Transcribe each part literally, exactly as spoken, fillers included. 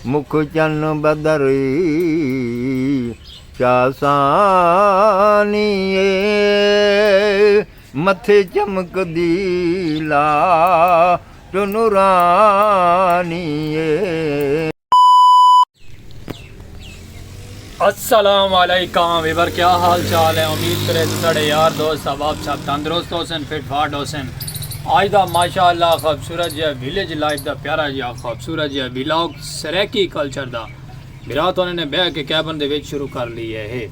مکھ چن بدر شاسانی اے، متھے چمکدی لاٹ نورانی اے۔ السلام علیکم ویور، کیا حال چال ہے؟ امید کرے تو ساڑے یار دوست احباب سب تندرست ہو سن، فٹ فاٹ ہو سن۔ آج دا ماشاءاللہ خوبصورت جہا ویلیج لائف دا پیارا جہا خوبصورت جہا ولاگ سرائیکی کلچر دا برات ہونے نے بہ کے کیبن دے وچ شروع کر لیے ہے،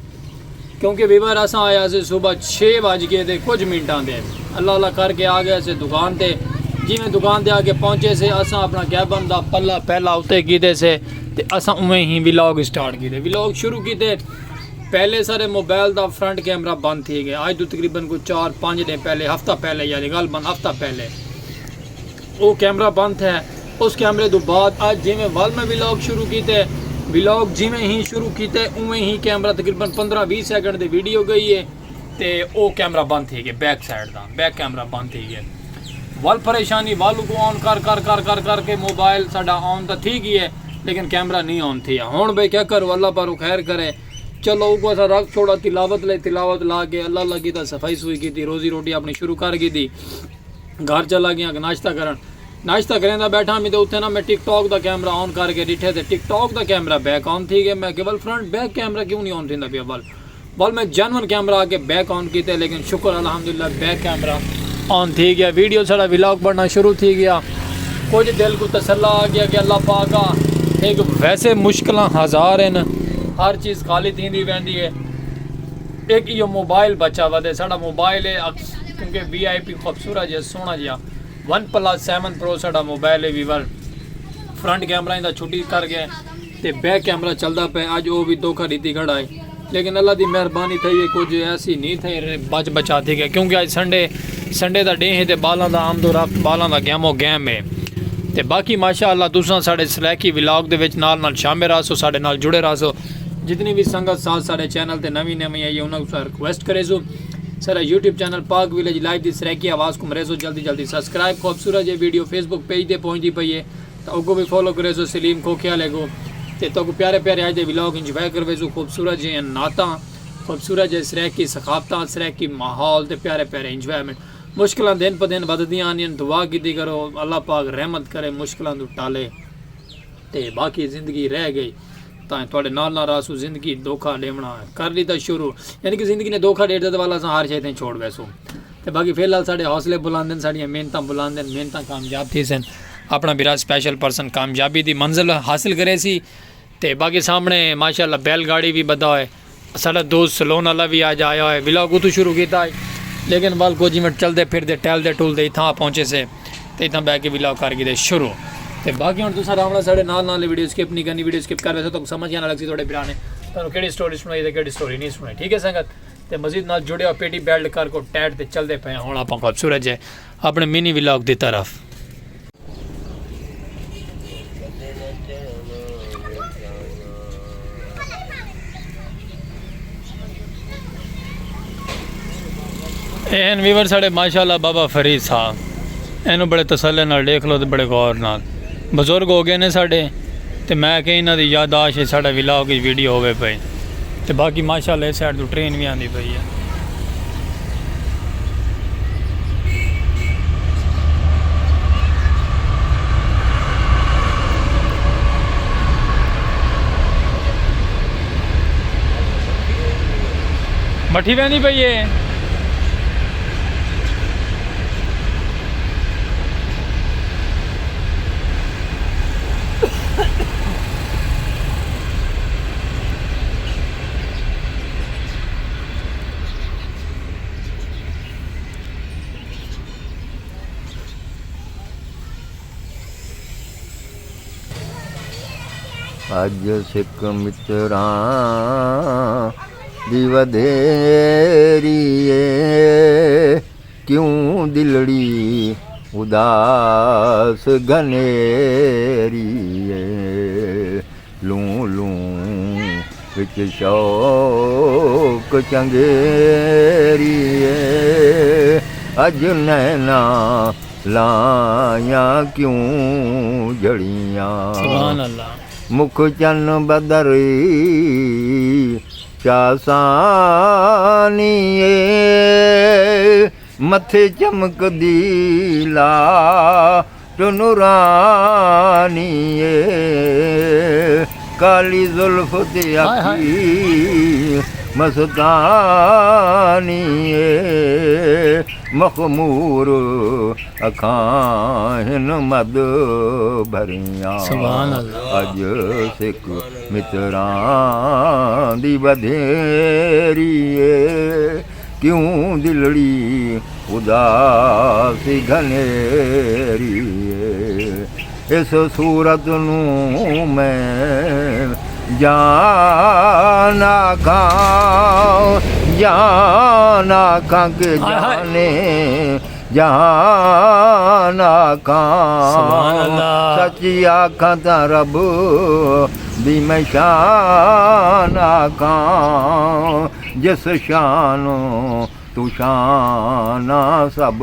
کیونکہ ویور اساں آیا سے صبح چھ بج کے تے کچھ منٹاں دے، اللہ اللہ کر کے آ گئے سے دکان تے۔ جی میں دکان تے آ کے پہنچے سے، اساں اپنا کیبن دا پلہ پہلا اتے کیتے سے تے اساں اوویں ہی ولاگ سٹارٹ کیتے، ولاگ شروع کیتے۔ پہلے سارے موبائل دا فرنٹ کیمرہ بند تھی گئے، آج تو تقریباً کوئی چار پانچ ڈے پہلے، ہفتہ پہلے، یعنی غالباً ہفتہ پہلے او کیمرہ بند تھے۔ اس کیمرے تو بعد اج جیویں ول میں ولاگ شروع کیتے، ولاگ جیویں ہی شروع کیتے اوویں ہی کیمرہ تقریباً پندرہ ویہہ سیکنڈ دی ویڈیو گئی ہے تے او کیمرہ بند تھی گئے، بیک سائیڈ دا بیک کیمرہ بند تھی گئے۔ ول پریشانی ول کو آن کر کر کر کر کر کے موبائل ساڈا آن تاں تھی گئی ہے، لیکن کیمرہ نہیں آن تھی۔ ہن بھئی کیا کرو، اللہ پاروں خیر کرے۔ چلو اوکوں اساں رکھ چھوڑا، تلاوت لئی، تلاوت لا کے اللہ اللہ کیتا، صفائی سوئی کیتی، روزی روٹی اپنی شروع کر گھدی۔ گھر چلا گیاں ناشتہ کرن۔ ناشتہ کریندا بیٹھا میں تے اتھے نا میں ٹک ٹاک دا کیمرہ آن کر کے ڈٹھے تے ٹک ٹاک دا کیمرہ بیک آن تھی گیا۔ میں کہ ول فرنٹ بیک کیمرہ کیوں نہیں آن تھیندا پیا؟ ول ول میں جینون کیمرہ آ کے بیک آن کیتے، لیکن شکر الحمدللہ بیک کیمرہ آن تھی گیا۔ ویڈیو ساڑا ولاگ بننا شروع تھی گیا۔ کچھ دل کو تسلا آ گیا کہ اللہ پاک آ، ایک ویسے مشکلاں ہزار ہیں، ہر چیز خالی تھیندی ویندی ہے۔ ایک ایہو موبائل بچا ودے، ساڑا موبائل ہے اکس-، کیونکہ وی آئی پی خوبصورت جہا سوہنا جہا ون پلس سیون پرو ساڑا موبائل ہے ویور۔ فرنٹ کیمرہ ایندا چھٹی کر گئے تے بیک کیمرہ چلدا پئے۔ اج او وی دھوکا ڈتی کھڑا ہے، لیکن اللہ دی مہربانی تھئی ہے، کچھ ایسی نہیں تھئی، بچ بچا تھی گئے، کیونکہ اج سنڈے، سنڈے دا ڈینہہ ہے تے بالاں دا آمد و رفت، بالاں دا گیم و گیم ہے۔ تے باقی ماشاءاللہ تساں ساڑے سرائیکی ولاگ دے وچ نال نال شامل رہسو، ساڑے نال جڑے رہسو۔ جتنی وی سنگت ساتھ ساڑے چینل تے نویں نویں آئی ہے، انہاں کوں ریکویسٹ کریسو ساڑا یوٹیوب چینل پاک ویلیج لائیو دی سرائیکی آواز کوں مریسو جلدی جلدی سبسکرائب۔ خوبصورت جے ویڈیو فیس بک پیج تے پہنچدی پئی ہے، تاں اوکوں وی فالو کریسو سلیم کھوکھے والے کوں۔ تے تہاکوں پیارے پیارے اج دے ولاگ انجوائے کرویسو، خوبصورت جیاں نعتاں، خوبصورت جے سرائیکی ثقافتاں، سرائیکی ماحول تے پیارے پیارے انجوائمنٹ۔ مشکلاں دن پہ دن ودھدیاں آندیاں، دعا کیتی کرو اللہ پاک رحمت کرے، مشکلاں توں ٹالے۔ تے باقی زندگی رہ گئی تاں تہاڈے نال نال رہسوں، زندگی دھوکا ڈیونا کر لیتا شروع، یعنی کہ زندگی نے دھوکا ڈے ڈتا تے ول اساں ہر شے تیں چھوڑ ویسوں۔ تے باقی فی الحال ساڈے حوصلے بلند ہن، ساڈیاں محنتاں بلند ہن، محنتاں کامیاب تھیسن، اپنا بھرا سپیشل پرسن کامیابی دی منزل حاصل کریسی۔ تے باقی سامنے ماشاءاللہ بیل گاڑی وی بدھا ہوئے۔ ساڈا دوست سلون والا وی اج آیا ہوئے، ولاگ اتھوں شروع کیتا ہے، لیکن ول کچھ ایویں چلدے پھردے ٹہلدے ٹلدے اتھاں پہنچے سے تے اتھاں بہ کے ولاگ کر گھدے شروع۔ تے باقی ہن تساں آرام نال ساڈے نال نال ویڈیو سکپ نہیں کرنی، ویڈیو سکپ کر ویسو تہاکوں سمجھ آنا لگسی تہاڈے بھرا نے تہاکوں کیڑی سٹوری سنائی تے کیڑی سٹوری نہیں سنائی، ٹھیک ہے سنگت؟ تے مزید نال جڑے ہو، پیٹی بیلٹ کر کو ٹائٹ تے چلدے پئے ہاں۔ ہن آپاں خوبصورت جے اپنے منی ولاگ دی طرف۔ اے ہن ویور ساڑے ماشاءاللہ بابا فرید صاحب، اینوں بڑے تسلے نال ڈیکھ لو تے بڑے غور نال۔ بزرگ ہو گئے نے ساڑے، تے میں کہ انہاں دی یادداشت اچ ساڈا ولاگ اچ ویڈیو ہووے پئی۔ تے باقی ماشاءاللہ اس سائیڈ توں ٹرین وی آندی پئی ہے۔ مٹھی ویندی پئی ہے۔ اڄ سک متراں دی ودھیری اے، کیوں دلڑی اداس گھنیری اے، لوں لوں وچ شوق چنگیری اے، اڄ نیناں لایاں کیوں جھڑیاں۔ سبحان اللہ۔ مکھ چن بدر شاسانی اے، متھے چمکدی لاٹ نورانی اے، کالی زلف تے ہائے ہائے۔ اکھی مستانی اے، مخمور اکھاں ہن مد بھریاں۔ سبحان اللہ۔ اڄ سکھ متراں دی ودھیری اے، کیوں دلڑی اداس گھنیری اے۔ اس صورت نوں میں جان آکھاں، جان آکھاں کہ ہائے ہائے۔ جانے جہان آکھاں۔ سبحان اللہ۔ سچی آکھاں تاں رب دی میں شان آکھاں، جس شان توں شان سب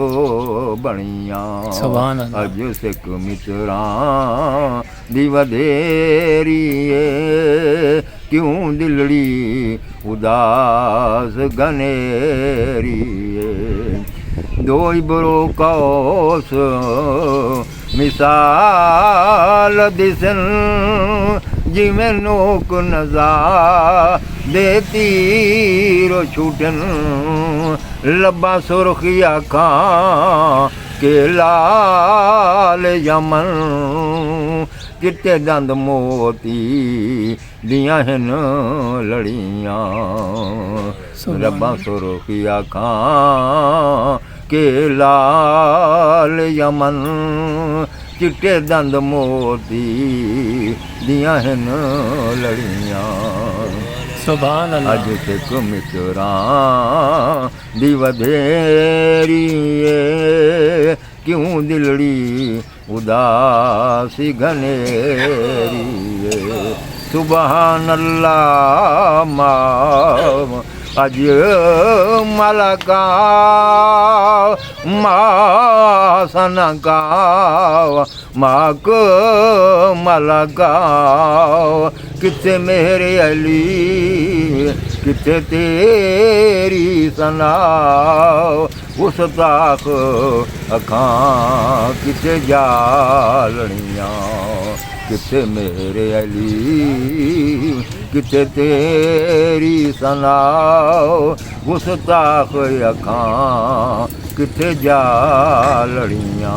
بݨیاں۔ سبحان اللہ۔ اڄ سکھ متراں دی ودھیری اے، کیوں دلڑی اداس گھنیری اے۔ ݙو ابرو قوس مثال ݙسن، جیویں نوک نزا دے تیر چھوٹن، لباں سرخ اکھاں کہ لال یمن، چٹے دند موتی دیاں ہن لڑیاں۔ سبحان رباں اللہ۔ سرخ اکھاں کہ لال یمن، چٹے دند موتی دیاں ہن لڑیاں۔ سبحان اللہ۔ اڄ سکھ متراں دی ودھیری اے، کیوں دلڑی اداسی گھنیری اے۔ سبحان اللہ، ما اج ملکا، ما سنکا، ماک ملکا، کتھے مہر علی، کتھے تیری ثنا، گستاخ اکھاں کتھے جالݨیاں، کتھے مہر علی، کتھے تیری ثنا، گستاخ اکھاں کتھے جالݨیاں۔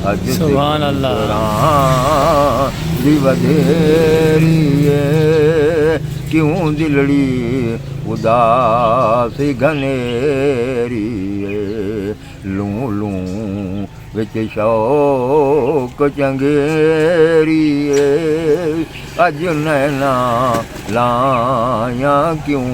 اڄ سبحان اللہ۔ دی ودھیری اے، کیوں دلڑی اداس گھنیری اے۔ لوں لوں وچ شوق چنگیری اے، اڄ نینا لایاں کیوں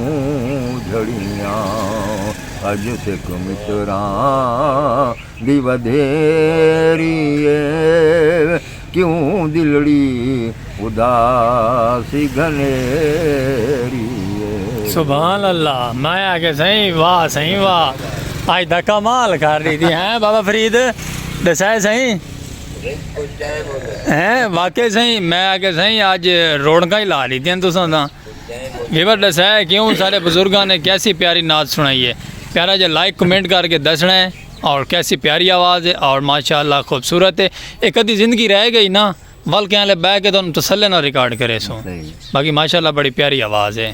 جھڑیاں، اڄ سکھ متراں دی ودھیری اے، کیوں دلڑی اداسی گھنیری اے۔ سبحان اللہ، میں آکھیا سائیں، واہ سائیں واہ، اج تاں کمال کر ݙتی ہیں بابا فرید، ݙسائے سائیں۔ ہیں واقعی سائیں، میں آکھیا سائیں اج رونقاں ہی لا ݙتیاں تساں تاں۔ ویور ݙسائے کیوں سارے بزرگاں نے کیسی پیاری نعت سنائی ہے، پیارا جا لائک کمنٹ کر کے دسݨا ہے۔ اور کیسی پیاری آواز ہے اور ماشاءاللہ خوبصورت ہے۔ ایک ادھی زندگی رہ گئی نا، ول کہیں لے بہ کے تانوں تسلے نال ریکارڈ کریسوں۔ صحیح۔ باقی ماشاءاللہ بڑی پیاری آواز ہے۔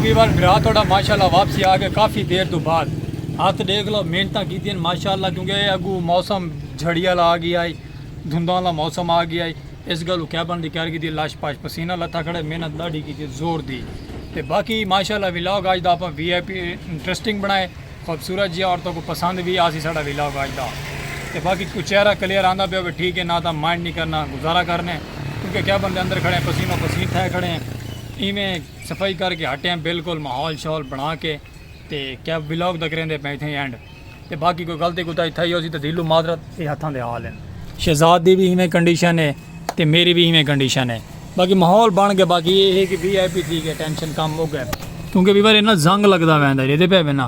پہلی وار برا تھوڑا ماشاءاللہ واپسی آ گئے کافی دیر تو بعد۔ ہاتھ دیکھ لو، محنتاں کیتیاں ماشاءاللہ، کیونکہ اگو موسم جھڑی والا آ گیا ہے، دھنداں والا موسم آ گیا ہے۔ اس گل کیبن دی کیئر کی، لش پاش پسینہ لتھا کھڑے، محنت ڈاڈھی کی، زور دی۔ تے باقی ماشاءاللہ ولاگ آج دا اپنا وی آئی پی انٹرسٹنگ بنائے، خوبصورت جی، اور تو کو پسند بھی آسی ساڑا ولاگ آج دا۔ تے باقی کوئی چہرہ کلیئر آندا پیا ہوئے ٹھیک ہے، نہ تاں مائنڈ نہیں کرنا، گزارا کرنے، کیونکہ کیبن دے اندر کھڑے ہیں، پسینہ پسین تھے کھڑے ہیں، ایویں صفائی کر کے ہٹے ہیں، بالکل ماحول شاحول بنا کے۔ تے کیا ولاگ دا کریندے پئے تھے اینڈ۔ تے باقی کوئی غلطی کوتاہی تھئی ہوسی تے دلوں معذرت، اے ہتھاں دے حال ہن۔ شہزاد دی وی ایویں کنڈیشن ہے تے میری وی ایویں کنڈیشن ہے۔ باقی ماحول بن گیا، باقی اے ہے کہ وی آئی پی تھی گئے، ٹینشن کم ہو گئے۔ کیونکہ وی بار اتنا زنگ لگدا ویندا ہے، ریدے پئے وینا،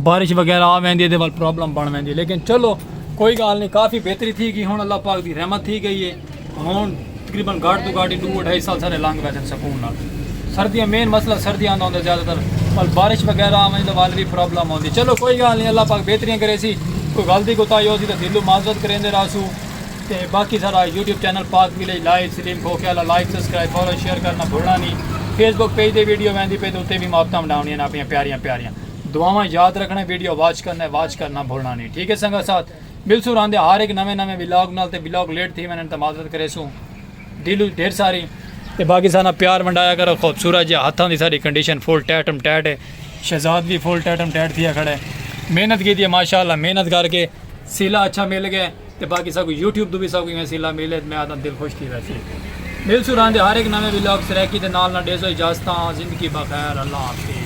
بارش وغیرہ آ ویندی ہے تے ول پرابلم بن ویندی ہے، لیکن چلو کوئی گال نہیں، کافی بہتری تھی گئی، ہن اللہ پاک دی رحمت تھی گئی ہے۔ ہن تقریباً گھٹ توں گھٹ ڈو اڈھائی سال سارے لنگھ ویسن سکون نال۔ سردیاں مین مسئلہ سردیاں آندا ہوندا زیادہ تر، پر بارش وغیرہ آوݨ دے ول وی پرابلم ہوندی۔ چلو کوئی گال نہیں، اللہ پاک بہتریاں کریسی۔ کوئی غلطی کوتاہی ہوسی تاں دلوں معذرت کریندے رہسوں۔ تے باقی سارا یوٹیوب چینل پاک ویلیج لائیو سلیم کھوکھے والا لائک، سبسکرائب، فالو، شیئر کرنا بھلنا نہیں۔ فیس بک پیج تے ویڈیو ویندی پئی تے اتے وی ماپتاں ونڈاونیاں اپنیاں پیاریاں پیاریاں دعاواں یاد رکھنا، ویڈیو واچ کرنا، واچ کرنا بھلنا نہیں، ٹھیک ہے سنگت ساتھ۔ ملسوں راندے ہر ایک نویں نویں ولاگ نال، تے ولاگ لیٹ تھی ونڄن تاں معذرت کریسوں دلوں ڈھیر ساری۔ تے باقی سارا پیار ونڈایا کرو، خوبصورت جے ہتھاں دی ساری کنڈیشن فل ٹیٹم ٹیٹ ہے۔ شہزاد وی فل ٹیٹم ٹیٹ تھیا کھڑا ہے، محنت کیتی ہے ماشاءاللہ، محنت کر کے سیلا اچھا مل گئے۔ تے باقی ساکوں یوٹیوب توں وی ساکوں ایویں سیلا ملے تے میں آکھداں دل خوش تھی ویسی۔ ملسوں راندے ہر ایک نویں ولاگ، سرائیکی دے نال نال ڈیسو اجازتاں، زندگی بخیر، اللہ حافظ۔